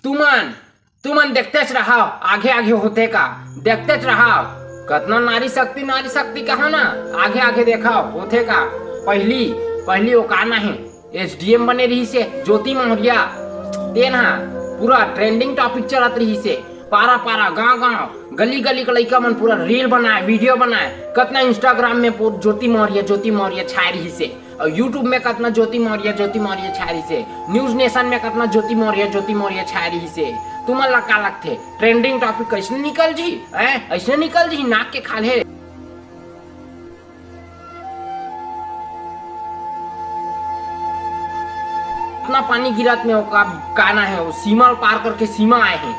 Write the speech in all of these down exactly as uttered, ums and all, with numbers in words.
तुमन, तुमन देखतेच रहा, आगे आगे होथे का, देखतेच रहा। कतना नारी शक्ति, नारी शक्ति कहा ना, आगे आगे देखा होथे का। पहली, पहली वो का ना हे, एसडीएम बने रहिसे ज्योति मौर्या, तेन हा पूरा ट्रेंडिंग टॉपिक चलत रहिसे। पारा पारा, गांव गांव, गली गली के लइका मन पूरा रील बनाए, वीडियो बनाए, कतना इंस्टाग्राम में पूरा ज्योति मौर्या, ज्योति मौर्या छाए रहिसे। और यूट्यूब में कतना ज्योति मौर्या, ज्योति मौर्या छाए रहिसे। न्यूज नेशन में कतना ज्योति मौर्या, ज्योति मौर्या छाए रहिसे। तुमन ला का लगथे, ट्रेंडिंग टॉपिक कैसे निकल जी? हैं, ऐसे निकल जी, नाक के खाल्हे। इतना पानी गिरत में ओका का ना हे, वो सीमा पार करके सीमा आए हे।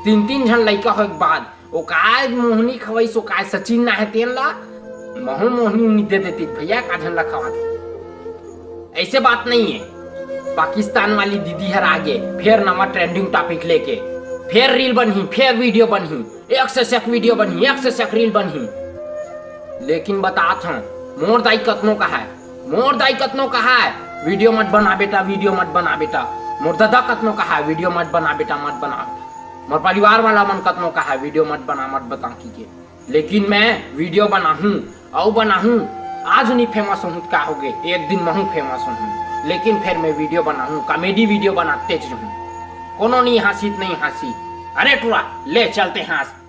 तीन तीन झन लइका होए के बाद ओका मोहनी खवइस, ओका सचिन ना हे तेन ला, महू मोहनी उनी दे देती भैया, का झन ला खवा दे। ऐसे बात नहीं है। पाकिस्तान वाली दीदी हर आगे, फेर नवा ट्रेंडिंग टॉपिक लेके, फेर रील बनही, फेर वीडियो बनही, एक से एक वीडियो बनही, एक से एक रील बनही। लेकिन बतात हूँ, मोर दाई कतनो कहा है, मोर दाई कतनो कहा है, "वीडियो मत बना बेटा, वीडियो मत बना बेटा।" मोर दादा कतनो कहा है, "वीडियो मत बना बेटा, मत बना।" मोर परिवार वाला मन कतनो कहा है, "वीडियो मत बना, मत बता" की के। लेकिन मैं वीडियो बनाहूँ, अउ बनाहूँ। आज नहीं फेमस होहूँ त का होगे, एक दिन महूँ फेमस होहूँ, लेकिन फेर मैं वीडियो बनाहूँ, कॉमेडी वीडियो बनाते रहूँ। कोनो नहीं हंसी त नहीं हंसी। अरे टुरा, ले चलते हंस।